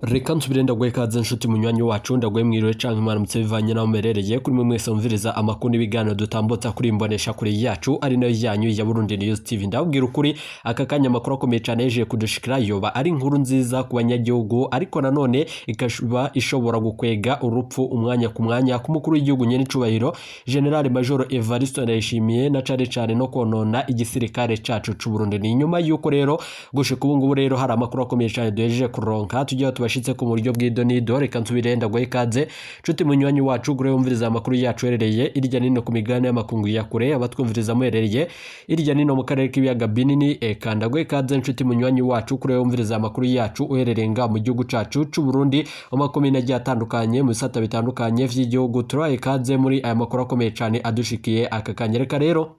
Reka nsubire ndaguhe ikaze, nshuti munywanyi wacu. Ndaguhe mwiriwe canke mwaramutse, bivanye naho muherereye. Kuri mwe mwese mumviriza amakuru n'ibiganiro dutambutsa kuri imbonesha kure yacu, ari nayo yanyu ya Burundi News TV, ndababwira ukuri, aka kanya amakuru akomeye cane yeje kudushikira. Yoba ari inkuru nziza ku banyagihugu, ariko nanone ikaba ishobora gukwega urupfu umwanya ku mwanya ku mukuru w'igihugu nyene icubahiro General Major Evariste Ndayishimiye, na cane cane no konona igisirikare cacu c'u Burundi. Ni nyuma yuko rero gushika ubu ngubu rero hari amakuru akomeye cane duhejeje kuronka, tugiye tubashitse ku buryo bw'idonido. Reka nsubire ndaguhe ikaze, nshuti munywanyi wacu, gure wumviriza amakuru yacu herereye irya nino ku migabane y'amakungu ya kure, abatwumviriza muherereye irya nino mu karere k'ibiyaga binini. Eka ndaguhe ikaze, nshuti munywanyi wacu, kure wumviriza amakuru yacu uherereye nga mu gihugu cacu c'u Burundi, mu makomine agiye atandukanye, mu bisata bitandukanye vy'igihugu. Turabaye ikaze muri aya makuru akomeye cane adushikiye aka kanya. Reka rero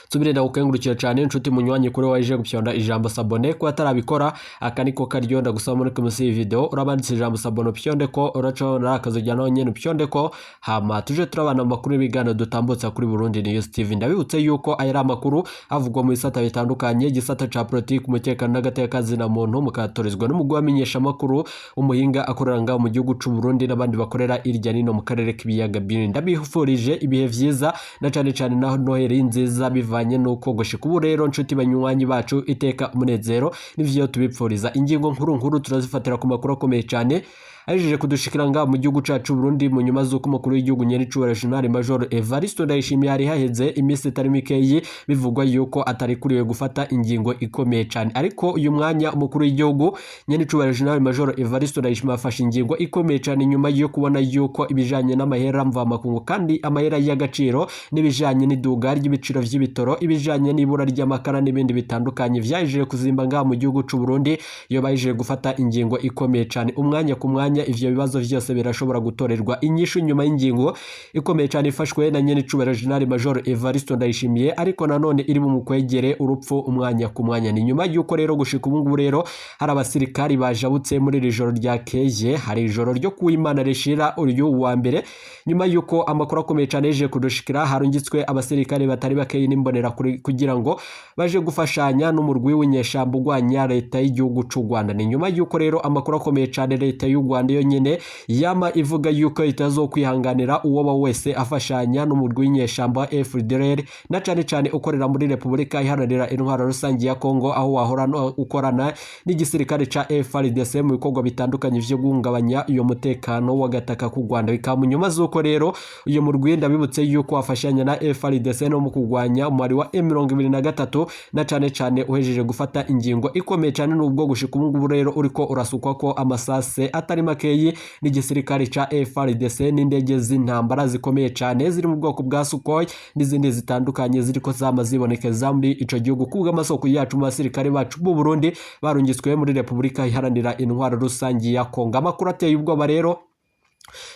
nsubire ndagukengurukira cyane, inshuti munywanyi, kuri waje gupyonda ijambo s'abonner. Ko atarabikora, aka niko karyo ndagusaba. Muri munsi y'iyi video urabanditse ijambo s'abonner, upyonde ko uracabona akazojya naho nyene upyonde ko, hama tuje turabana mu makuru y'ibiganiro dutambutsa kuri Burundi News TV. Ndabibutse yuko aya ari amakuru avugwa mu bisata bitandukanye, igisata ca politiki, umutekano n'agateka na muntu, mukatorizwa n'umugwi wamenyesha amakuru umuhinga akorera ngaho mu gihugu c'u Burundi n'abandi bakorera irya nino mu karere k'ibiyaga binini. Ndabifurije ibihe vyiza, na cane cane naho Noheli nziza, bivanye nuko gushika ubu rero, nshuti banywanyi bacu, iteka umunezero nivyo tubipfuriza. Ingingo nkuru nkuru turazifatira ku makuru akomeye cyane ahejeje kudushikira ngaha mu gihugu cacu Burundi, mu nyuma z'uko umukuru w'igihugu nyene General Major Evariste Ndayishimiye hari haheze iminsi itari mikeyi bivugwa yuko atarikuriwe gufata ingingo ikomeye cyane. Ariko uyu mwanya umukuru w'igihugu nyene General Major Evariste Ndayishimiye afashe ingingo ikomeye cyane, nyuma yo kubona yuko ibijanye n'amahera mvamakungu kandi amahera y'agaciro, n'ibijanye n'iduga ry'ibiciro vy'ibitoro, ibijanye n'ibura ry'amakara n'ibindi bitandukanye vyaje kuzimba ngaha mu gihugu c'u Burundi, iyo baje gufata ingingo ikomeye cyane. Umwanya ku mwanya ivyo bibazo vyose birashobora gutorerwa inyishu nyuma y'ingingo ikomeye cyane ifashwe na nyene icubahiro General Major Evariste Ndayishimiye, ariko nanone iri mu mukwegere urupfu umwanya ku mwanya. Ni nyuma y'uko rero gushika ubu ngubu rero hari abasirikari bajabutse muri iri joro ryakeye, hari ijoro ryo kuwimana rishira uyu wa mbere, nyuma y'uko amakuru akomeye cyane yaje kudushikira, harungitswe abasirikari batari bakeyi n'imbonera kugira ngo baje gufashanya n'umurwi w'inyeshamba urwanya leta y'igihugu c'u Rwanda. Ni nyuma y'uko rero amakuru akomeye cyane, leta y'u Rwanda yo nyene yama ivuga yuko itazokwihanganira uwoba wese afashanya n'umurwi w'inyeshamba wa FDLR, na cane cane ukorera muri Repubulika Iharanira Intwaro Rusange ya Kongo, aho wahora ukorana n'igisirikare ca FARDC mu bikorwa bitandukanye vyo guhungabanya uyo mutekano w'agataka k'u Rwanda. Bikaba mu nyuma z'uko rero uyo murwi, ndabibutse yuko wafashanya na FARDC no mu kurwanya umubare wa M23, na cane cane uhejeje gufata ingingo ikomeye cane, nubwo gushika ubu ngubu rero uriko urasukwa ko amasase atari makeyi n'igisirikare ca FARDC n'indege z'intambara zikomeye cane ziri mu bwoko bwa Sukhoi n'izindi zitandukanye ziriko zama zibonekeza muri ico gihugu, kubw'amasoko yacu mu basirikare bacu b'u Burundi barungitswe muri Repubulika Iharanira Intwaro Rusange ya Kongo. Amakuru ateye ubwoba rero,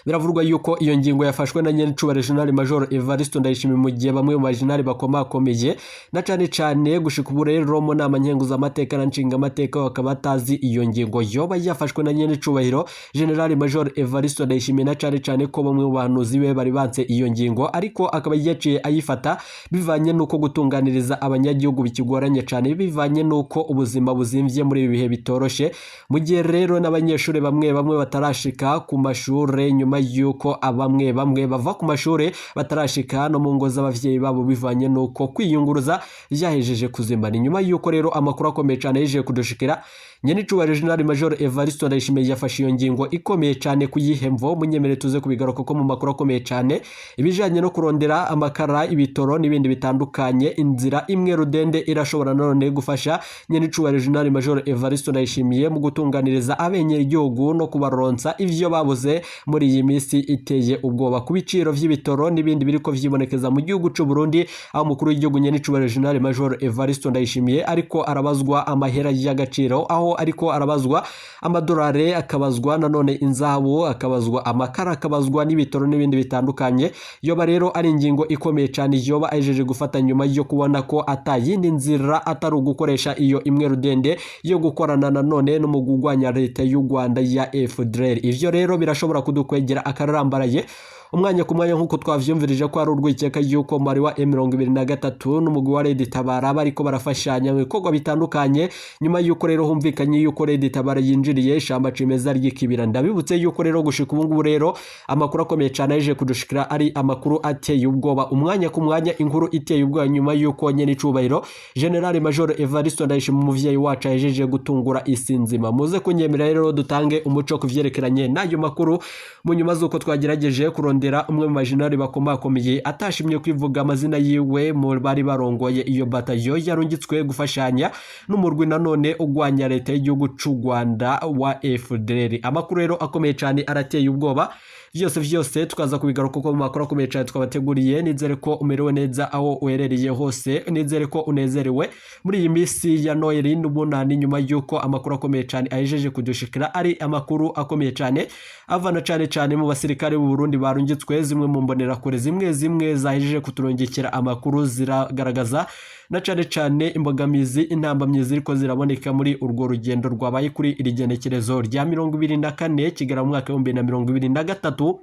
biravurwa yuko iyo ngingo yafashwe na nyenicubahiro General Major Evariste Ndayishimiye, mu gihe bamwe mu bajenerali bakomakomeye, na cane cane gushika ubu rero mu nama nkenguzamateka na nshingamateka, bakaba batazi iyo ngingo yoba yafashwe na nyenicubahiro General Major Evariste Ndayishimiye, na cane cane ko bamwe mu bahanuzi be bari banse iyo ngingo, ariko akaba yaciye ayifata bivanye n'uko gutunganiriza abanyagihugu bikigoranye cane, bivanye n'uko ubuzima buzimvye muri ibi bihe bitoroshe, mu gihe rero n'abanyeshuri bamwe bamwe batarashika ku mashure, nyuma y'uko abamwe bamwe bava ku mashuri batarashika no mu ngo z'abavyeyi babo, bivanye n'uko kwiyunguruza vyahejeje kuzimana. Nyuma y'uko rero amakuru akomeye cane yejeje kudushikira, nyenicubahiro General Major Evariste Ndayishimiye yafashe iyo ngingo ikomeye cane kuyihemvo, munyemere tuze kubigaruka ko mu makuru akomeye cane. Ibijanye no kurondera amakara, ibitoro n'ibindi bitandukanye, inzira imwe rudende irashobora none gufasha nyenicubahiro General Major Evariste Ndayishimiye mu gutunganiriza abenyegihugu no kubaronsa ivyo babuze muri iyi minsi iteye ubwoba ku biciro vy'ibitoro n'ibindi biriko vyibonekeza mu gihugu c'u Burundi, aho umukuru w'igihugu nyenicubahiro General Major Evariste Ndayishimiye ariko arabazwa amahera y'agaciro, aho ariko arabazwa amadolari, akabazwa nanone inzahabu, akabazwa amakara, akabazwa n'ibitoro n'ibindi bitandukanye. Yoba rero ari ingingo ikomeye cyane yoba ahejeje gufata, nyuma yo kubona ko atayindi nzira atari ugukoresha iyo imwe rudende yo gukorana nanone n'umugwi urwanya leta y'u Rwanda ya FDLR. Ivyo rero birashobora kudukwegera akararambaraye. Umwanya ku mwanya, nk'uko twavyumvirije ko ari urwikeka yuko umubare wa M23 n'umugwi wa Red Tabara bariko barafashanya mu bikorwa bitandukanye, nyuma yuko rero humvikanye yuko Red Tabara yinjiriye ishamba cimeza ry'ikibira. Ndabibutse yuko rero gushika ubu ngubu rero amakuru akomeye cyane aje kudushikira ari amakuru ateye ubwoba, umwanya ku mwanya inkuru iteye ubwoba, nyuma yuko nyene icubahiro General Major Evariste Ndayishimiye, umuvyeyi wacu, ahejeje gutungura isi nzima. Muze kunyemera rero dutange umuco kuvyerekeranye n'ayo makuru, mu nyuma z'uko twagerageje kurondera umwe mu bajenerali bakomakomeye atashimye kwivuga amazina yiwe mu bari barongoye iyo batayo yarungitswe gufashanya n'umurwi nanone ugwanya leta y'igihugu c'u Rwanda wa FDLR. Amakuru rero akomeye cyane arateye ubwoba, vyose vyose tukaza kubigaruka ko mu makuru akomeye cyane twabateguriye. Nizere ko umerewe neza aho uherereye hose, nizere ko unezerewe muri iyi minsi ya Noheli n'ubunani, nyuma y'uko amakuru akomeye cyane ahejeje kudushikira ari amakuru akomeye cyane avana cyane cyane mu basirikare b'u Burundi barungitswe. Zimwe mu mbonerakure zimwe zimwe zahejeje kuturungikira amakuru ziragaragaza na cyane cyane imbogamizi, intambamyi ziriko ziraboneka muri urwo rugendo rwabaye kuri iri genekerezo rya 24 kigera mu mwaka w'2023,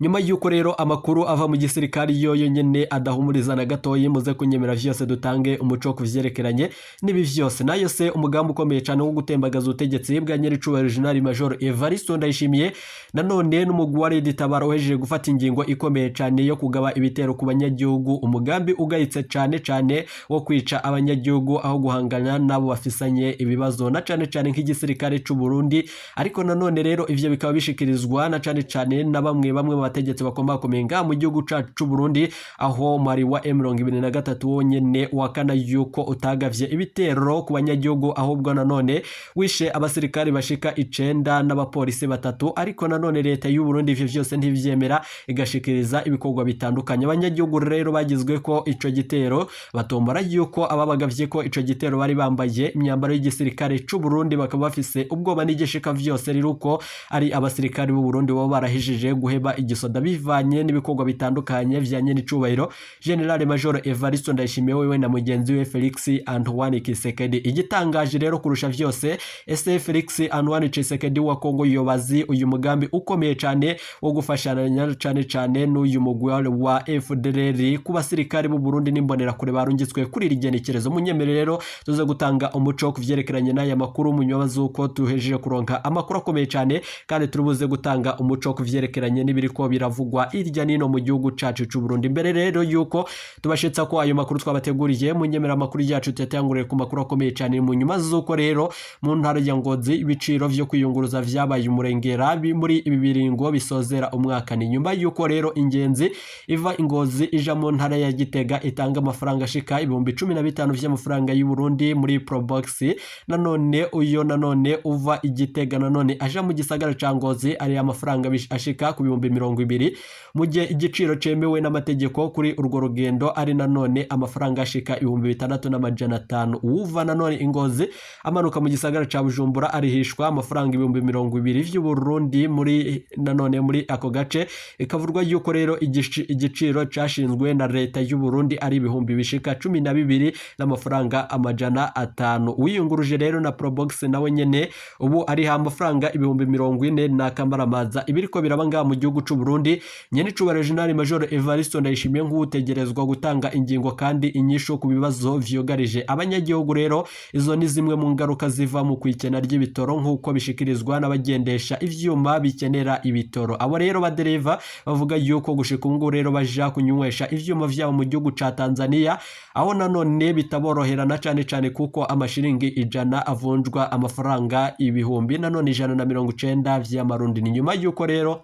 nyuma y'uko rero amakuru ava mu gisirikari yo yonyene adahumuriza na gatoyi. Muze kunyemera vyose dutange umuco ku vyerekeranye n'ibi vyose. Nayo se umugambi ukomeye cyane wo gutembagaza ubutegetsi bwa nyiricubahiro General Major Evariste Ndayishimiye, nanone n'umugwi wa Red Tabara uhejeje gufata ingingo ikomeye cyane yo kugaba ibitero ku banyagihugu, umugambi ugayitse cyane cyane wo kwica abanyagihugu aho guhangana nabo bafisanye ibibazo na cyane cyane nk'igisirikare c'u Burundi. Ariko nanone rero ivyo bikaba bishikirizwa na cyane cyane na bamwe bamwe mu bategetsi bakomakomeye ngaha mu gihugu cacu c'u Burundi, aho mari wa M23 wonyene wakana yuko utagavye ibitero ku banyagihugu, ahubwo nanone wishe abasirikari bashika 9 n'abapolisi 3. Ariko nanone leta y'u Burundi ivyo vyose ntivyemera, igashikiriza ibikorwa bitandukanye. Abanyagihugu rero bagizwe ko ico gitero batombora yuko ababagavye ko ico gitero bari bambaye imyambaro y'igisirikare c'u Burundi, bakaba bafise ubwoba n'igishika vyose riruko ari abasirikari b'u Burundi baba barahijije guheba igisoda bivanye n'ibikorwa bitandukanye vya nyenicubahiro General Major Evariste Ndayishimiye wewe na mugenzi we Felix Antoine Tshisekedi. Igitangaje rero kurusha vyose, ese Felix Antoine Tshisekedi wa Kongo yobazi uyu mugambi ukomeye cyane wo gufashanya cyane cyane n'uyu mugwi wa FDLR ku basirikari b'u Burundi n'imbonerakure barungitswe kuri iri genekerezo? Munyemere rero tuze gutanga umuco ku vyerekeranye n'aya makuru, mu nyuma z'uko tuhejeje kuronka amakuru akomeye cyane, kandi turibuze gutanga umuco ku vyerekeranye n'ibiriko biravugwa hirya nino mu gihugu cacu c'u Burundi. Mbere rero yuko tubashitsa ko ayo makuru twabateguriye, munyemera amakuru yacu tuyatanguriye ku makuru akomeye cyane, mu nyuma z'uko rero mu ntara ya Ngozi ibiciro vyo kwiyunguruza vyabaye umurengera muri ibi biringo bisozera umwaka. Ni nyuma yuko rero ingenzi iva Ingozi ija mu ntara ya Gitega itanga amafaranga ashika 15,000 vy'amafaranga y'u Burundi muri Probox. Nanone uyo nanone uva Igitega nanone aja mu gisagara ca Ngozi ari amafaranga ashika ku 20,000, mu gihe igiciro cemewe n'amategeko kuri urwo rugendo ari nanone amafaranga ashika 6,500. Uwuva nanone Ingozi amanuka mu gisagara ca Bujumbura arihishwa amafaranga 20,000 vy'u Burundi muri nanone muri ako gace. Ikavurwa yuko rero igiciro cashinzwe na leta y'u Burundi ari ibihumbi bishika 12,500. Uwiyunguruje rero na Probox nawe nyene ubu ariha amafaranga 40,000 na kamaramaza. Ibiriko biraba ngaha mu gihugu c'u Burundi, nyenicubahiro General Major Evariste Ndayishimiye nk'utegerezwa gutanga ingingo kandi inyishu ku bibazo vyugarije abanyagihugu, rero izo ni zimwe mu ngaruka ziva mu kwikena ry'ibitoro, nk'uko bishikirizwa n'abagendesha ivyuma bikenera ibitoro. Abo rero badereva bavuga yuko gushika ubu ngubu rero baja kunywesha ivyuma vyabo mu gihugu ca Tanzania, aho nanone bitaborohera na cane cane kuko amashiringi 100 avunjwa amafaranga ibihumbi nanone 190 vy'amarundi. Ni nyuma yuko rero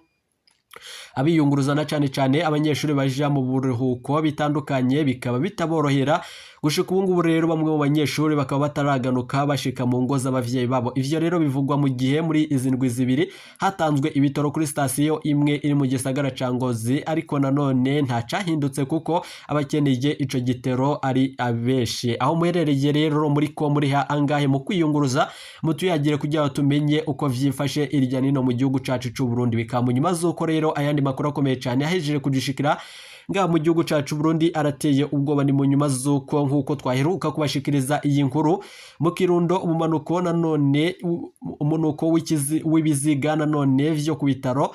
abiyunguruza na cane cane abanyeshuri baja mu buruhuko bitandukanye bikaba bitaborohera. Gushika ubu ngubu rero bamwe mu banyeshuri bakaba bataraganuka bashika mu ngo z'abavyeyi babo. Ivyo rero bivugwa mu gihe muri izi ndwi zibiri hatanzwe ibitoro kuri sitasiyo imwe iri mu gisagara ca Ngozi, ariko nanone nta cahindutse kuko abakeneye ico gitero ari abenshi. Aho muherereye rero muri ko muri ha angahe mu kwiyunguruza? Mutuyagire kugira ngo tumenye uko vyifashe irya nino mu gihugu cacu c'u Burundi. Bikaba mu nyuma z'uko rero ayandi makuru akomeye cane yahejeje kudushikira ngaha mu gihugu cacu Burundi arateye ubwoba. Ni mu nyuma z'uko nk'uko twaheruka kubashikiriza iyi nkuru, mu Kirundo umumanuko nanone umunuko w'ibiziga nanone vyo ku bitaro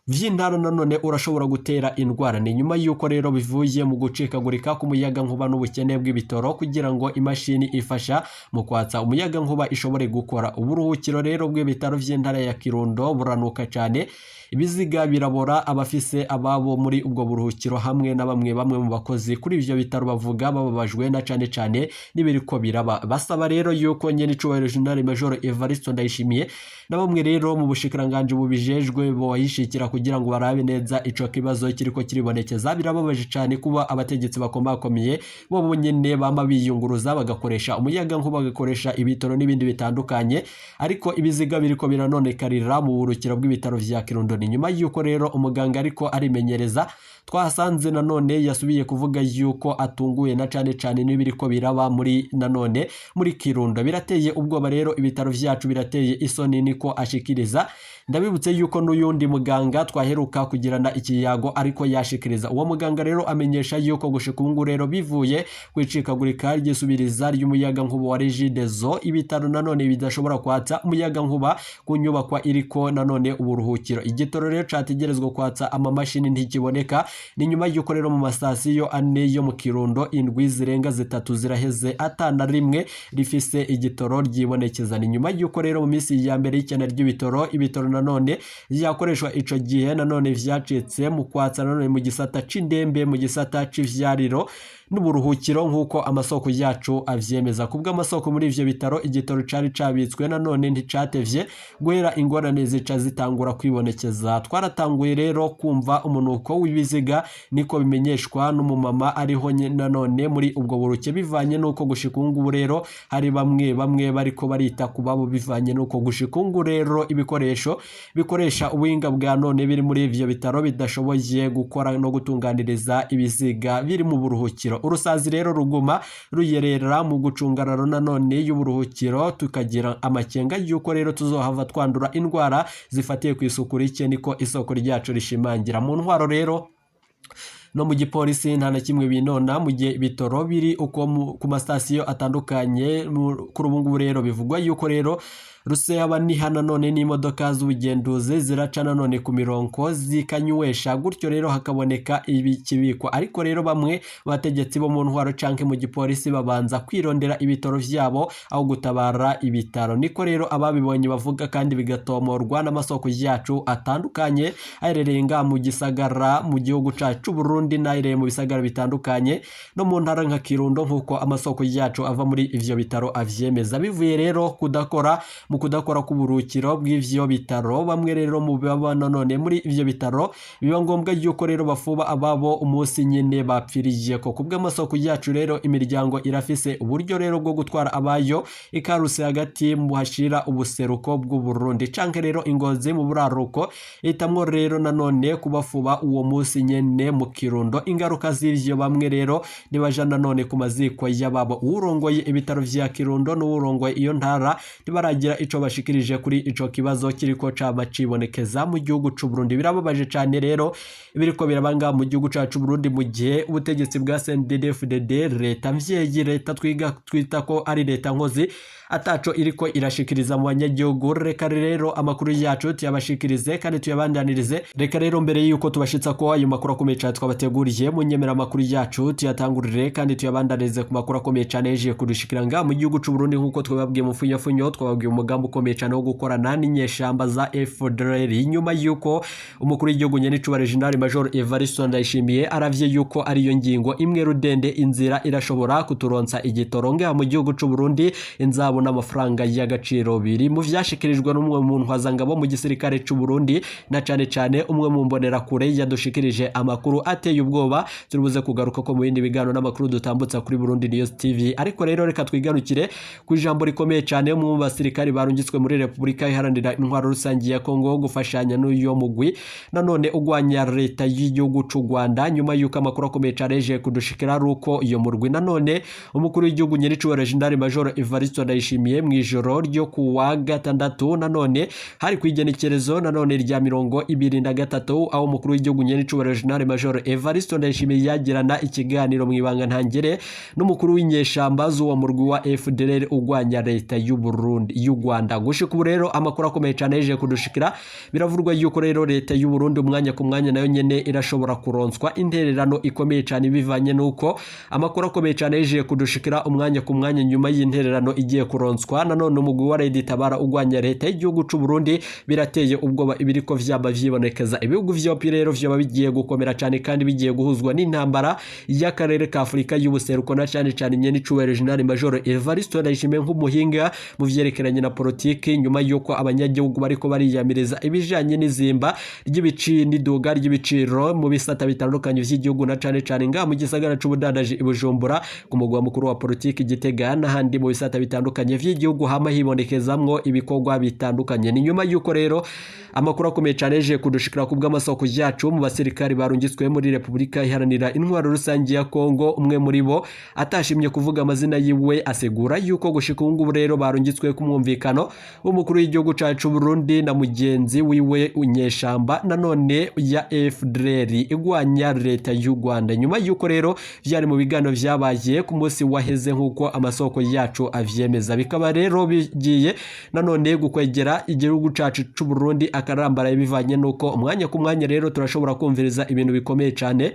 vy'intara nanone urashobora gutera indwara. Ni nyuma y'uko rero bivuye mu gucikagurika k'umuyaga nkuba n'ubukene bw'ibitoro kugira ngo imashini ifasha mu kwatsa umuyaga nkuba ishobore gukora. Uburuhukiro rero bw'ibitaro vy'intara ya Kirundo buranuka cyane, ibiziga birabora. Abafise ababo muri ubwo buruhukiro hamwe na bamwe bamwe mu bakozi kuri ivyo bitaro bavuga bababajwe na cane cane n'ibiriko biraba. Basaba rero yuko nyene icubahiro General Major Evariste Ndayishimiye na bamwe rero mu bushikiranganji bubijejwe boyishikira kugira ngo barabe neza ico kibazo kiriko kiribonekeza. Birababaje cane kuba abategetsi bakomakomeye bo nyene bama biyunguruza, bagakoresha umuyaga nkuba, bagakoresha ibitoro n'ibindi bitandukanye, ariko ibiziga biriko biranonekarira mu burukiro bw'ibitaro vya Kirundo. Ni nyuma y'uko rero umuganga ariko arimenyereza twahasanze nanone yasubiye kuvuga yuko atunguye na cane cane n'ibiriko biraba muri nanone muri Kirundo. Birateye ubwoba rero, ibitaro vyacu birateye isoni, niko ashikiriza. Ndabibutse yuko n'uyundi muganga twaheruka kugirana ikiyago ariko yashikiriza. Uwo muganga rero amenyesha yuko gushika ubu ngubu rero bivuye kwicikagurika ry'isubiriza ry'umuyaga nkuba wa Regideso, ibitaro nanone bidashobora kwatsa umuyaga nkuba ku nyubakwa iriko nanone uburuhukiro. Igitoro rero categerezwa kwatsa amamashini ntikiboneka. Ni nyuma y'uko rero mu masitasiyo ane yo mu Kirundo indwi zirenga 3 ziraheze atana rimwe rifise igitoro ryibonekeza. Ni nyuma y'uko rero mu minsi ya mbere y'ikena ry'ibitoro, ibitoro nanone vyakoreshwa ico gihe nanone vyacitse mu kwatsa nanone mu gisata c'indembe, mu gisata c'ivyariro n'uburuhukiro, nk'uko amasoko yacu avyemeza. Kubw'amasoko muri ivyo bitaro, igitoro cari cabitswe nanone nticatevye guhera, ingorane zica zitangura kwibonekeza. Twaratanguye rero kumva umunuko w'ibiziga, niko bimenyeshwa n'umumama ariho nanone muri ubwo buruke, bivanye n'uko gushika ubu ngubu rero hari bamwe bamwe bariko barita ku babo, bivanye n'uko gushika ubu ngubu rero ibikoresho bikoresha ubuhinga bwa none biri muri ivyo bitaro bidashoboye gukora no gutunganiriza ibiziga biri mu buruhukiro. Urusazi rero ruguma ruyerera mu gucungararo nanone y'uburuhukiro, tukagira amakenga y'uko rero tuzohava twandura indwara zifatiye ku isuku rike, niko isoko ryacu rishimangira. Mu ntwaro rero no mu gipolisi nta na kimwe binona mu gihe ibitoro biri uko ku masitasiyo atandukanye. Kuri ubu ngubu rero bivugwa yuko rero Rusehaba niha nanone n'imodoka z'ubugenduzi ziraca nanone ku mirongo zikanywesha, gutyo rero hakaboneka ibikibikwa. Ariko rero bamwe bategetsi bo mu ntwaro canke mu gipolisi babanza kwirondera ibitoro vyabo aho gutabara ibitaro, niko rero ababibonye bavuga, kandi bigatomorwa n'amasoko yacu atandukanye aherereye ngaha mu gisagara mu gihugu cacu Burundi n'aherereye mu bisagara bitandukanye no mu ntara nka Kirundo, nk'uko amasoko yacu ava muri ivyo bitaro avyemeza. Bivuye rero kudakora mu kudakora k'uburukiro bw'ivyo bitaro, bamwe rero mu baba nanone muri ivyo bitaro biba ngombwa yuko rero bafuba ababo umunsi nyene bapfiriye ko. Kubw'amasoko yacu rero imiryango irafise uburyo rero bwo gutwara abayo ikaruse hagati mu hashira ubuseruko bw'u Burundi canke rero Ingozi mu buraruko, itamwo rero nanone kubafuba uwo munsi nyene mu Kirundo. Ingaruka z'ivyo, bamwe rero nibaja nanone ku maziko y'ababo. Uwurongoye ibitaro vya Kirundo n'uwurongoye iyo ntara ntibaragira ico bashikirije kuri ico kibazo kiriko caba cibonekeza mu gihugu c'u Burundi. Birababaje cane rero ibiriko birabanga mu gihugu cacu Burundi, mu gihe ubutegetsi bwa CNDD-FDD, leta mvyeyi, leta twiga twita ko ari leta nkozi, ataco iriko irashikiriza mu banyagihugu. Reka rero amakuru yacu tuyabashikirize kandi tuyabandanirize. Reka rero mbere yuko tubashitsa ko ayo makuru akomeye cane twabateguriye, mu nyemera amakuru yacu tuyatangurire kandi tuyabandanirize ku makuru akomeye cane yeje kudushikira nga mu gihugu c'u Burundi. Nkuko twababwiye mu funyafunyo, twababwiye umugambi ukomeye cane wo gukorana n'inyeshamba za FDLR, nyuma yuko umukuru w'igihugu nyenicubahiro General Major Evariste Ndayishimiye aravye yuko ariyo ngingo imwe rudende inzira irashobora kuturonsa igitoro ngaha mu gihugu c'u Burundi, inzabo n'amafaranga y'agaciro. Biri mu vyashikirijwe n'umwe mu ntwazangabo mu gisirikare c'u Burundi, na cane cane umwe mu mbonerakure yadushikirije amakuru ateye ubwoba turibuze kugaruka ko mu bindi biganiro n'amakuru dutambutsa kuri Burundi News TV. Ariko rero reka twigarukire ku ijambo rikomeye cane umwe mu basirikare barungitswe muri Repubulika Iharanira Intwaro Rusangi ya Kongo gufashanya n'uyo mugwi nanone ugwanya leta y'igihugu c'u Rwanda, nyuma yuko amakuru akomeye cane yaje kudushikira ari uko iyo murwi nanone umukuru w'igihugu nyenicubahiro General Major Evariste Ndayishimiye mu ijoro ryo kuwa gatandatu, nanone hari ku igenekerezo nanone rya 23, aho umukuru w'igihugu nyenicubahiro General Major Evariste Ndayishimiye yagirana ikiganiro mu ibanga ntangere n'umukuru w'inyeshamba z'uwo murwi wa FDLR ugwanya leta y'u Burundi y'u Rwanda. Gushika ubu rero amakuru akomeye cyane yeje kudushikira, biravurwa yuko rero leta y'u Burundi umwanya ku mwanya nayo nyene irashobora kuronswa intererano ikomeye cyane, bivanye nuko amakuru akomeye cyane yeje kudushikira umwanya ku mwanya nyuma y'intererano igiye kuronswa nanone umugwi wa Red Tabara ugwanya leta y'igihugu c'u Burundi. Birateye ubwoba ibiriko vyaba vyibonekeza. Ibihugu vyompi rero vyoba bigiye gukomera cyane kandi bigiye guhuzwa n'intambara y'akarere ka Afurika y'ubuseruko, na cyane cyane nyene icubahiro General Major Evariste Ndayishimiye nk'umuhinga mu vyerekeranye na politiki, nyuma y'uko abanyagihugu bariko bariyamiriza ibijanye n'izimba ry'ibiciro n'iduga ry'ibiciro mu bisata bitandukanye vy'igihugu, na cane cane ngaha mu gisagara c'ubudandaji i Bujumbura, ku mugwa mukuru wa politiki Gitega, n'ahandi mu bisata bitandukanye vy'igihugu hama hibonekezamwo ibikorwa bitandukanye. Ni nyuma y'uko rero amakuru akomeye cyane yaje kudushikira ku bw'amasoko yacu, mu basirikari barungitswe muri Repubulika Iharanira Intwaro Rusange ya Kongo, umwe muri bo atashimye kuvuga amazina yiwe asegura yuko gushika ubu ngubu rero barungitswe ku mwumvikano w'umukuru w'igihugu cacu Burundi na mugenzi wiwe unyeshamba nanone ya FDLR igwanya leta y'u Rwanda, nyuma y'uko rero vyari mu biganiro vyabaye ku munsi waheze nk'uko amasoko yacu avyemeza. Bikaba rero bigiye nanone gukwegera igihugu cacu c'u Burundi akarambara, bivanye nuko umwanya ku mwanya rero turashobora kumviriza ibintu bikomeye cyane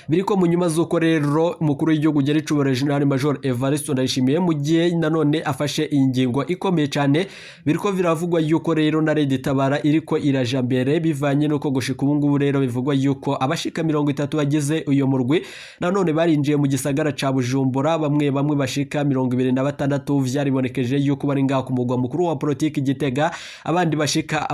biriko mu nyuma z'uko rero umukuru w'igihugu General General Major Evariste Ndayishimiye mu gihe nanone afashe iyi ngingo ikomeye cyane. Biriko biravugwa yuko rero na Red Tabara iriko iraja mbere, bivanye nuko gushika ubu ngubu rero bivugwa yuko abashika 30 bagize uyo murwi nanone barinjiye mu gisagara ca Bujumbura. Bamwe bamwe bashika 26 vyaribonekeje yuko bari ngaha ku mugwa mukuru wa politiki Gitega, abandi bashika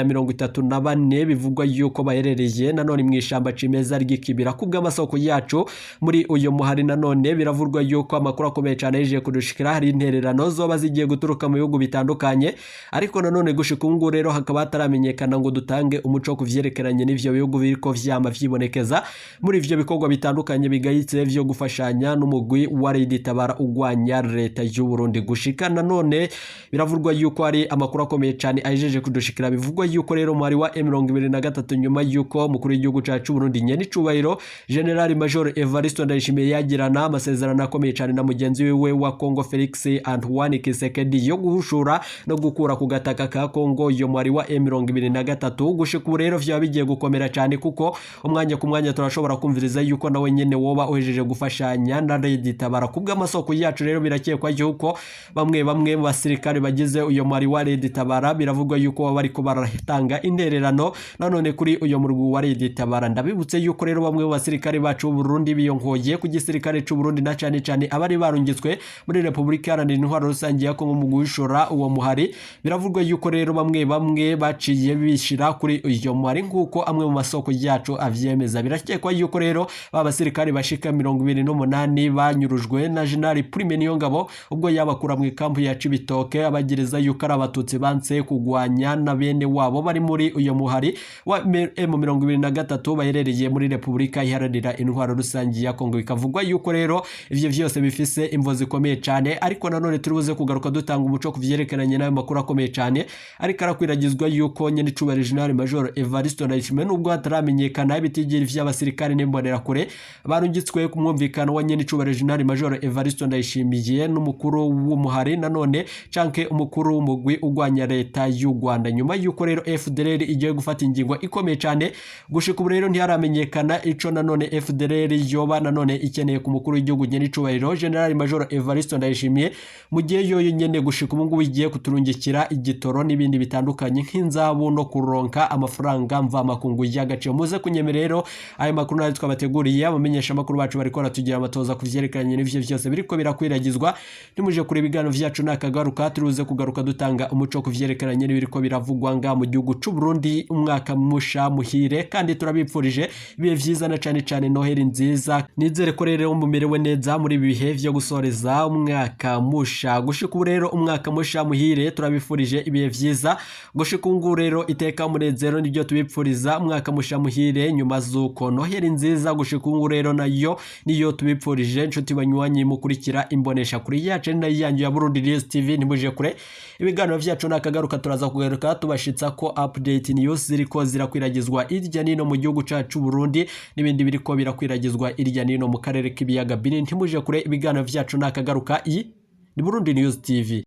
234 bivugwa yuko baherereye nanone mu ishamba cimeza ry'ikibira. Kubw'amasoko yacu muri uyu muhari nanone biravurwa yuko amakuru akomeye cyane yaje kudushikira, hari intererano zoba zigiye guturuka mu bihugu bitandukanye, ariko nanone gushika ubu ngubu rero hakaba hataramenyekana ngo dutange umuco ku vyerekeranye n'ivyo bihugu biriko vyama vyibonekeza muri ivyo bikorwa bitandukanye bigayitse vyo gufashanya n'umugwi wa Red Tabara ugwanya leta y'u Burundi. Gushika nanone biravurwa yuko hari amakuru akomeye cyane ajeje kudushikira, bivugwa yuko rero umuhari wa M23, nyuma yuko umukuru w'igihugu cacu Burundi nyene icubahiro General Major Evariste Ndayishimiye yagirana amasezerano akomeye cyane na mugenzi wiwe wa Congo Felix Antoine Tshisekedi yo guhushura no gukura ku gataka ka Congo iyo mwari wa M23, gushika ubu rero vyaba bigiye gukomera cyane, kuko umwanya ku mwanya turashobora kumviriza yuko nawe nyene woba uhejeje gufashanya na Red Tabara. Kubw'amasoko yacu rero birakekwa yuko bamwe bamwe mu basirikare bagize uyo mwari wa Red Tabara biravugwa yuko baba bariko baratanga intererano nanone kuri uyo murwi wa Red Tabara. Ndabibutse yuko rero bamwe mu basirikare bacu b'u Burundi biyongoye ku gisirikare c'u Burundi, na cane cane abari barungitswe muri Repubulika Iharanira Intwaro Rusange ya Kongo mu gushora uwo muhari, biravugwa yuko rero bamwe bamwe baciye bishira kuri uyo muhari nk'uko amwe mu masoko yacu avyemeza. Birakekwa yuko rero ba basirikare bashika 28 banyurujwe na General Prime Niyongabo ubwo yabakura mu ikampu ya Cibitoke, abagereza yuko ari abatutsi banse kugwanya na bene wabo bari muri uyo muhari wa M23 baherereye muri Repubulika Iharanira Intwaro Rusange ya Kongo. Bikavugwa yuko rero ivyo vyose bifise imvo zikomeye cyane, ariko nanone turi buze kugaruka dutanga umuco ku vyerekeranye n'ayo makuru akomeye cyane ariko arakwiragizwa yuko nyene icubahiro General Major Evariste Ndayishimiye, nubwo hataramenyekana ibitigiri vy'abasirikare n'imbonerakure barungitswe ku mwumvikano wa nyene icubahiro General Major Evariste Ndayishimiye n'umukuru w'umuhari nanone canke umukuru w'umugwi ugwanya leta y'u Rwanda, nyuma yuko rero FDLR igiye gufata ingingo ikomeye cyane. Gushika ubu rero ntiharamenyekana ico nanone FDLR yoba nanone ikeneye ku mukuru w'igihugu nyene icubahiro General Major Evariste Ndayishimiye, mu gihe yoyo nyene gushika ubu ngubu igiye kuturungikira igitoro n'ibindi bitandukanye nk'inzabu no kuronka amafaranga mvamakungu y'agaciro. Muze kunyemera rero ayo makuru nayo twabateguriye, abamenyesha amakuru bacu bariko baratugira amatoza ku vyerekeranye n'ivyo vyose biriko birakwiragizwa. Nimuje kure, ibiganiro vyacu nakagaruka, turuze kugaruka dutanga umuco ku vyerekeranye n'ibiriko biravugwa nga mu gihugu c'u Burundi. Umwaka musha muhire, kandi turabipfurije ibihe vyiza na cane cane Noheli nziza. Nizere ko rero mumerewe neza muri ibi bihe vyo gusoreza umwaka musha. Gushika ubu rero umwaka musha muhire, turabifurije ibihe vyiza. Gushika ubu rero iteka umunezero nibyo tubipfuriza, umwaka musha muhire nyuma z'uko Noheli nziza. Gushika ubu rero nayo niyo tubipfurije, inshuti banywanyi mukurikira imbonesha kuri yacu ari nayo yanyu ya Burundi News TV. Ntimuje kure, ibiganiro vyacu nakagaruka, turaza kugaruka tubashitsa ko update news ziriko zirakwiragizwa irya nino mu gihugu cacu Burundi n'ibindi biriko birakwiragizwa irya nino mu karere k'ibiyaga binini. Ntimuje kure, ibiganiro vyacu nakagaruka. Iyi ni Burundi News TV.